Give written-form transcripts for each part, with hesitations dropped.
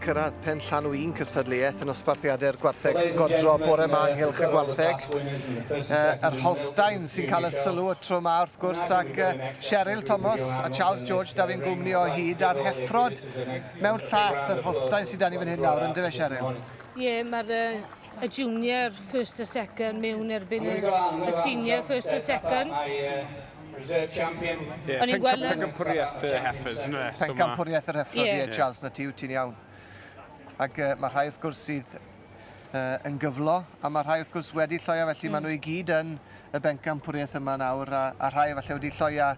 cyrraedd pen llanw un cystadleuaeth yn nosbarthiadau'r gwartheg godro bore 'ma ynghylch y gwartheg. Yr Holstein sy'n cael y sylw y tro 'ma wrth gwrs ac Cheryl Thomas a Charles George da fi'n gwmni o hyd a'r heffrod mewn llath yr Holstein sydd 'da ni fan hyn nawr yndyfe Cheryl? Ie, mae'r y junior first a second mewn erbyn y, y senior first a second. Yeah, O'n i'n gweld... Pencampwriaeth y heifers, yna. Pencampwriaeth yr heffrod, ie, Charles, na ti, wyt ti'n iawn. Ac mae rhai wrth gwrs sydd yn gyflo, a mae rhai wrth gwrs wedi lloia, felly maen nhw i gyd yn y bencampwriaeth yma nawr, a, a rhai falle wedi lloia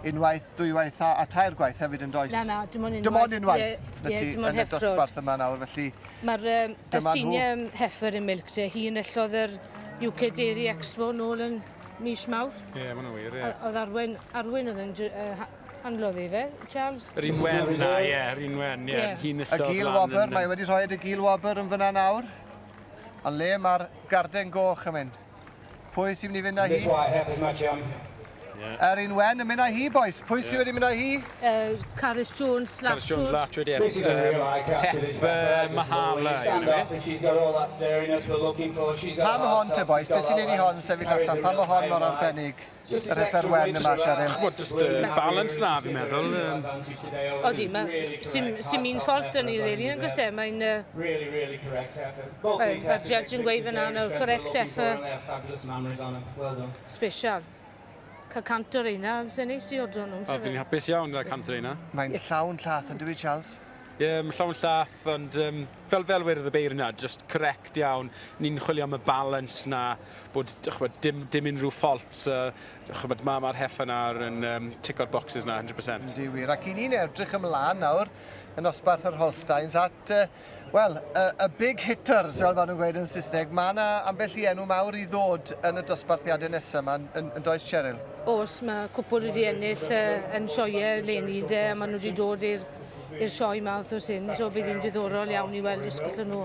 unwaith, dwywaith a, a tair gwaith hefyd yn does? Na, na, dim ond unwaith. Dim ond unwaith, yeah, na ti, yeah, yn y dosbarth yma nawr, felly Mae'r um, y senior heifer in milk te, hi enillodd yr UK Dairy Expo nôl yn mis Mawrth. Ie, yeah, mae'n wir, ie. Yeah. Oedd Arwen, Arwyn oedd yn uh, handlodd i fe, Charles. Yr un wen na, ie, yr un wen, ie. Yeah. Hi'n Y gil wobr, mae wedi rhoi y gil wobr yn fyna nawr. Ond le mae'r garden goch yn mynd? Pwy sy'n mynd i fynd â hi? Yr un wen yn mynd â hi, boys. Pwy sydd wedi mynd â hi? Carys Jones, Carys Jones, Latchford, ie. Pep Mahala, yw e. Pam hon te, boys? Beth sy'n neud i hon sefyll allan? Pam mae hon mor arbennig? Yr heffer wen yma, Cheryl. Ch'mod, just y balance na, fi'n meddwl. Odi, mae sim, sim un ffault yn ei really, yn gwrs e, mae'n... Mae'r judge yn gweud fyna, nawr, correct heifer. Special. Cael cant o'r reina, sy'n neis i ordro nhw. O, fi'n hapus iawn gael cant o'r reina. Mae'n llawn llath yn dwi, Charles? Ie, yeah, mae'n llawn llath, ond um, fel fel wedodd y beirniad, just correct iawn. Ni'n chwilio am y balance na, bod ch'mod, dim, dim unrhyw faults. Ch'mod, mae'r ma heffer na yn um, ticko'r boxes na 100%. Yndi wir. Ac i ni'n edrych ymlaen nawr yn nosbarth yr Holsteins at, uh, wel, y, y big hitters, fel maen nhw'n gweud yn Saesneg. Mae yna ambell i enw mawr i ddod yn y dosbarthiadau nesaf yma, yn, yn, yn does Cheryl? Oes, mae cwpl wedi ennill uh, yn sioeau leni de, a maen nhw wedi dod i'r i'r sioe 'ma wythnos hyn, so bydd hi'n diddorol iawn i weld os gallen nhw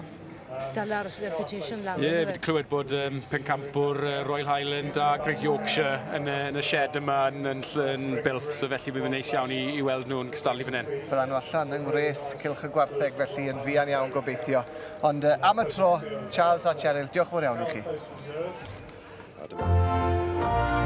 dala'r reputation lawr. Ie, yeah, fi wedi clywed bod um, pencampwr Royal Highland a Great Yorkshire yn, yn y shed yma yn, yn, yn Builth, so felly bydd yn neis iawn i, i weld nhw'n cystadlu fan hyn. Byddan nhw allan yng ngwres Cylch y Gwartheg felly yn fuan iawn gobeithio. Ond uh, am y tro, Charles a Cheryl, diolch yn fawr iawn i chi. A dyma.